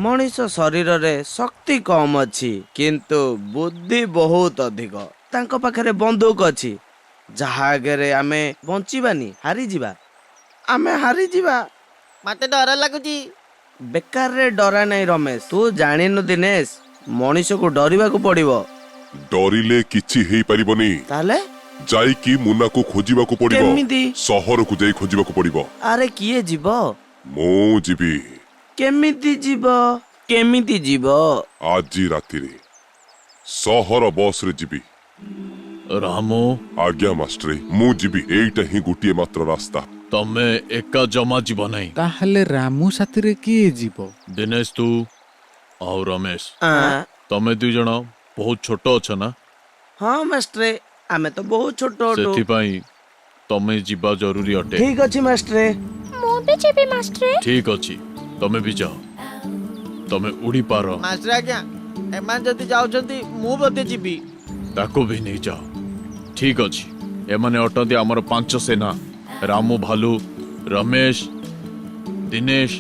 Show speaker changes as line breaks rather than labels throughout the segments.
ମଣିଷ ଶରୀରରେ ଶକ୍ତି କମ ଅଛି, କିନ୍ତୁ ବୁଦ୍ଧି ବହୁତ ଅଧିକ। ତାଙ୍କ ପାଖରେ ବନ୍ଧୁକ ଅଛି, ଯାହା ଆଗରେ ଆମେ ବଞ୍ଚିବାନି, ହାରିଯିବା। ଆମେ ହାରିଯିବା।
ମତେ ଡର ଲାଗୁଛି।
ବେକାରରେ ଡରା ନାହିଁ ରମେଶ। ତୁ ଜାଣିନୁ ଦିନେଶ, ମଣିଷକୁ ଡରିବାକୁ ପଡିବ।
ଡରିଲେ କିଛି ହେଇପାରିବନି।
ତାହେଲେ
ଯାଇକି ମୁନାକୁ ଖୋଜିବାକୁ ପଡିବ।
କେମିତି?
ସହରକୁ ଯାଇ ଖୋଜିବାକୁ ପଡିବ।
ଆରେ କିଏ ଯିବ?
ମୁଁ ଯିବି।
କେମିତି ଯିବ? କେମିତି ଯିବ?
ଆଜି ରାତିରେ ସହର ବସରେ ଯିବି।
ରାମୁ।
ଆଜ୍ଞା ମାଷ୍ଟରେ, ମୁଁ ଯିବି। ଏଇଟା ହିଁ ଗୋଟିଏ ମାତ୍ର ରାସ୍ତା।
ତମେ ଏକା ଜମା ଯିବ ନାହିଁ।
ତାହେଲେ ରାମୁ ସାଥିରେ କିଏ ଯିବ?
ଦିନେଶ, ତୁ ଆଉ ରମେଶ,
ଆଁ,
ତମେ ଦୁଇ ଜଣ ବହୁତ ଛୋଟ ଅଛ ନା?
ହଁ ମାଷ୍ଟରେ, ଆମେ ତ ବହୁତ ଛୋଟ ଅଟୁ।
ସେଥିପାଇଁ ତମେ ଯିବା ଜରୁରୀ ଅଟେ।
ଠିକ ଅଛି ମାଷ୍ଟରେ।
ମୁଁ ବି ଯିବି ମାଷ୍ଟରେ।
ଠିକ ଅଛି, ତମେ ବି ଯାଅ। ତମେ ଉଡି ପାର।
ମାଷ୍ଟର ଆଜ୍ଞା, ଏମାନେ ଯଦି ଯାଉଛନ୍ତି ମୁଁ ମଧ୍ୟ ଯିବି।
ତାକୁ ବି ନେଇଯାଅ। ଠିକ ଅଛି, ଏମାନେ ଅଟନ୍ତି ଆମର 5 ସେନା। ରାମୁ ଭାଲୁ, ରମେଶ, ଦିନେଶ,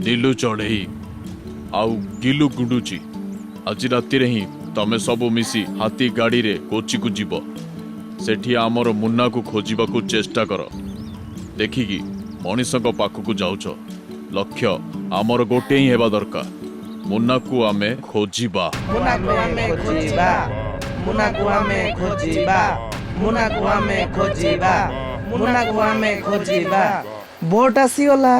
ନୀଲୁ ଚଢ଼େଇ ଆଉ ଗିଲୁ ଗୁଣ୍ଡୁଚି। ଆଜି ରାତିରେ ହିଁ ତମେ ସବୁ ମିଶି ହାତୀ ଗାଡ଼ିରେ କୋଚିକୁ ଯିବ। ସେଠି ଆମର ମୁନ୍ନାକୁ ଖୋଜିବାକୁ ଚେଷ୍ଟା କର। ଦେଖିକି ମଣିଷଙ୍କ ପାଖକୁ ଯାଉଛ। ଲକ୍ଷ୍ୟ ଆମର ଗୋଟେ ହିଁ ହେବା ଦରକାର। ମୁନ୍ନାକୁ ଆମେ ଖୋଜିବା।
ମୁନାକୁ ଆମେ ଖୋଜିବା, ମୁନାକୁ ଆମେ ଖୋଜିବା, ମୁନାକୁ ଆମେ ଖୋଜିବା, ମୁନାକୁ ଆମେ ଖୋଜିବା। ବୋଟ ଆସିଗଲା।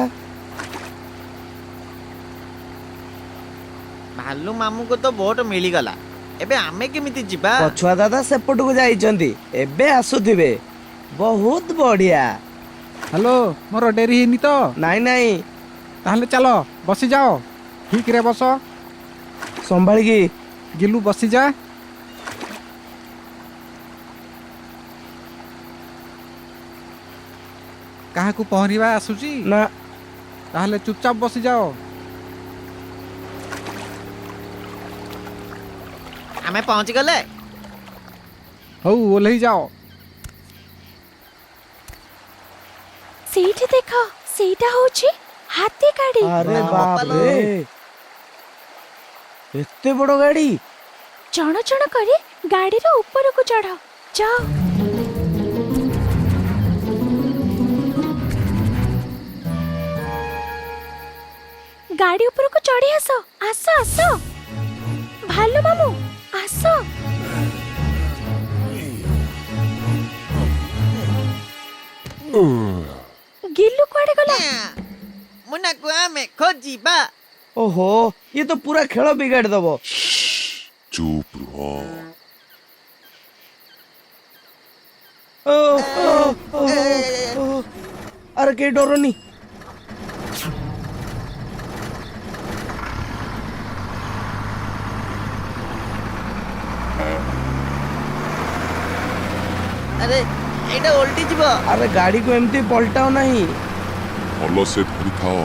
ଭାଲୁ ମାମୁଙ୍କୁ ତ ବୋଟ ମିଳିଗଲା, ଏବେ ଆମେ କେମିତି ଯିବା?
ପଛୁଆ ଦାଦା ସେପଟକୁ ଯାଇଛନ୍ତି, ଏବେ ଆସୁଥିବେ। ବହୁତ ବଢିଆ।
ହ୍ୟାଲୋ, ମୋର ଡେରି ହେଇନି ତ?
ନାଇଁ ନାଇଁ।
ତାହେଲେ ଚାଲ, ବସିଯାଅ। ଠିକରେ ବସ।
ସମ୍ଭାଳିକି।
ଗିଲୁ ବସିଯା। କାହାକୁ ପହଁରିବା ଆସୁଛି?
ନା।
ତାହେଲେ ଚୁପଚାପ ବସିଯାଅ।
ଆମେ ପହଞ୍ଚିଗଲେ।
ହଉ, ଓହ୍ଲେଇ ଯାଅ।
ସେଇଠି ଦେଖ, ସେଇଟା ହଉଛି ହାତୀ ଗାଡି।
ଆରେ
ବାପା
ବାପରେ, ଏତେ ବଡ ଗାଡି!
ଜଣ ଜଣ କରି ଗାଡିର ଉପରକୁ ଚଢ, ଯାଅ। ଗାଡି ଉପରକୁ ଚଢି ଆସ, ଆସ ଆସ। ଭାଲୁ ମାମୁ ଆସ। ଗିଲୁ କୁଆଡେ ଗଲା?
ମୁନାକୁ ଆମେ ଖୋଜିବା।
ଓହୋ, ଇଏ ତ ପୁରା ଖେଳ ବିଗାଡି ଦବ।
ଚୁପ୍ ରୁହ।
ଓ, ଓ, ଓ, ଓ, ଆରେ କେହି ଡରନି।
ଆରେ ଏଇଟା ଓଲଟି ଯିବ।
ଆରେ ଗାଡିକୁ ଏମିତି ପଲଟାଅ ନାହିଁ।
ଭଲସେ ଧରିଥାଅ।